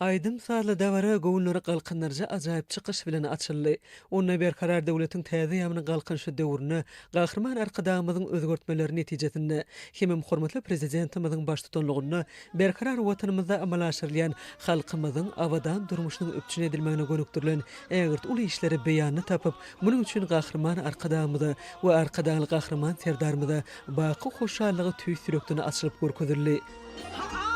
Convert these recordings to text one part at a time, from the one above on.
Aýdym-sazly dabara göwünleri galkyndyryjy ajaýyp çykyş bilen açyldy. Onda Berkarar döwletiň täze eýýamynyň Galkynyşy döwründe Gahryman Arkadagymyzyň özgertmeleri netijesinde hemem hormatly Prezidentimiziň baştutanlygynda Berkarar Watanymyzda amala aşyrylýan halkymyzyň abadan durmuşynyň üpjün edilmegine gönükdirilen ägirt uly işleri beýanyny tapyp, munuň üçin Gahryman Arkadagymyza we Arkadagly Gahryman Serdarymyza baky hoşallygy tüýs ýürekden açylyp görkezildi. Haý!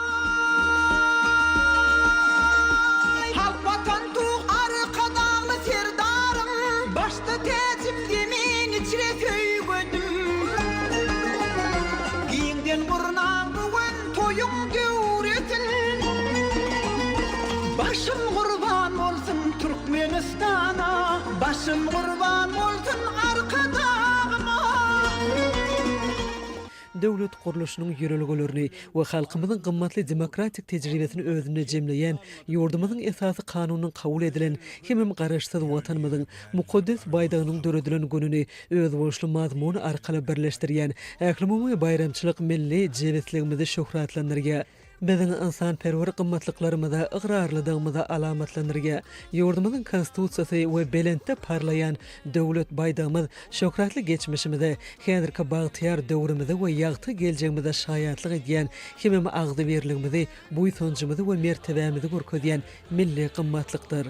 Halk Watan Tug Arkadagly Serdarym, Başda täjim zemin içre söýgüdim. Giňden gurnaň bu gün toýuň döwresin. Başym gurban bolsun Türkmenistana, Başym gurban bolsun Arkadagyma. Döwlet gurluşynyň ýörelgelerini we halkymyzyň gymmatly demokratik tejribesini özünde jemleýän ýurdumyzyň Esasy Kanunynyň kabul edilen hemem Garaşsyz Watanymyzyň mukaddes baýdagynyň döredilen gününi özboluşly mazmun arkaly birleşdirýän ählumumy baýramçylyk milli jebisligimizi şöhratlandyrýar. Biziň ynsanperwer gymmatlyklarymyza ygrarlydygymyzy alamatlandyrýar. Ýurdumyzyň Konstitusiýasy we belentde parlaýan Döwlet baýdagymyz şöhratly geçmişimize, häzirki bagtyýar döwrümize we ýagty geljegimize şaýatlyk edýän hemem agzybirligimizi, buýsanjymyzy we mertebämizi görkezýän milli gymmatlykdyr.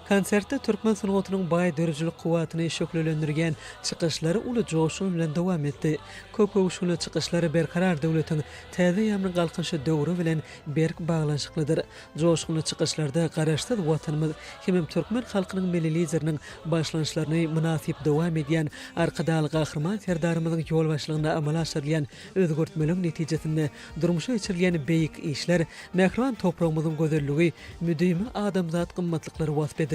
Konsertde türkmen sungatynyň baý döredijilik kuwwatyny şöhlelendirýän çykyşlar uly joşgun bilen dowam etdi. Köpöwüşginli çykyşlar Berkarar döwletiň täze eýýamynyň Galkynyşy döwri bilen berk baglanyşyklydyr. Joşgunly çykyşlarda Garaşsyz Watanymyz hemem türkmen halkynyň Milli Lideriniň başlangyçlaryny mynasyp dowam edýän Arkadagly Gahryman Serdarymyzyň ýolbaşçylygynda amala aşyrylýan özgertmeleriň netijesinde durmuşa geçirilýän beýik işler, mähriban topragymyzyň gözelligi, müdimi adamzat gymmatlyklary wasp edildi.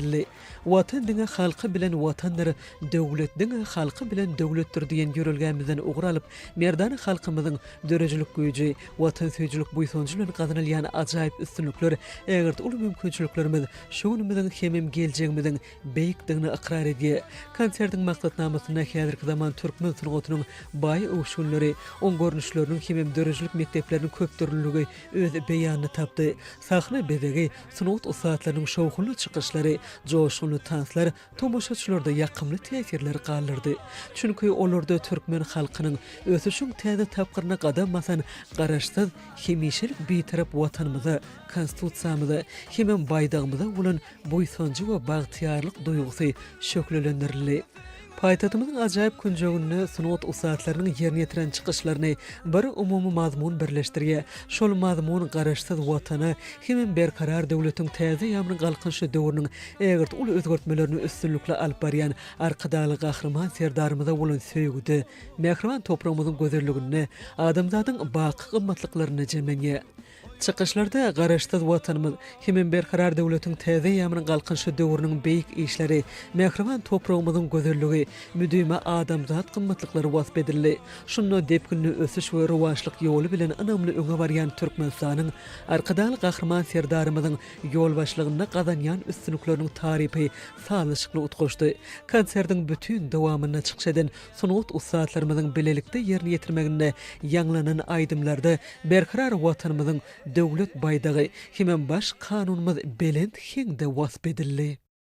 Watan diňe halky bilen Watandyr, döwlet diňe halky bilen döwletdir diýen ýörelgämizden ugur alyp, merdana halkymyzyň döredijilik güýji, watansöýüjilik buýsanjy bilen gazanylýan ajaýyp üstünlikler, ägirt uly mümkinçiliklerimiz şu günümiziň hemem geljegimiziň beýikdigini ykrar edýär. Konsertiň maksatnamasynda häzirki zaman türkmen sungatynyň baý öwüşginleri, oň görnüşleriniň hemem döredijilik mekdepleriniň köpdürlüligi öz beýanyny tapdy. Sahna bezegi, sungat ussatlarynyň şowhunly çykyşlary, joşgunly tanslar tomaşaçylarda ýakymly täsirleri galdyrdy. Çünki olarda türkmen halkynyň ösüşiň täze tapgyryna gadam basan Garaşsyz, hemişelik Bitarap Watanymyza, Konstitusiýamyza hemem Baýdagymyza bolan buýsanjy we bagtyýarlyk duýgusy şöhlelendirildi. Paýtagtymyzyň ajaýyp künjeginde sungat ussatlarynyň ýerine ýetiren çykyşlaryny bir umumy mazmun birleşdirýär. Şol mazmun Garaşsyz Watana hemem Berkarar döwletiň täze eýýamynyň Galkynyşy döwrüniň ägirt uly özgertmelerini üstünlikli alyp barýan Arkadagly Gahryman Serdarymyza bolan söýgüde, mähriban topragymyzyň gözelliginde, adamzadyň baky gymmatlyklarynda jemlenýär. Çykyşlarda Garaşsyz Watanymyz hemem Berkarar döwletiň täze eýýamynyň Galkynyşy döwrüniň beýik işleri, mähriban topragymyzyň gözelligi, müdimi adamzat gymmatlyklary wasp edildi. Şunda depginli ösüş we rowaçlyk ýoly bilen ynamly öňe barýan Türkmenistanyň Arkadagly Gahryman Serdarymyzyň ýolbaşçylygynda gazanýan üstünlikleriniň tarypy sazlaşykly utgaşdy. Konsertiň bütin dowamynda çykyş eden Sungat ussatlarymyzyň bilelikde ýerine ýetirmeginde ýaňlanan aýdymlarda berkarar Watanymyzyň Döwlet baýdagy hemem Baş Kanunymyz belent heňde wasp edildi.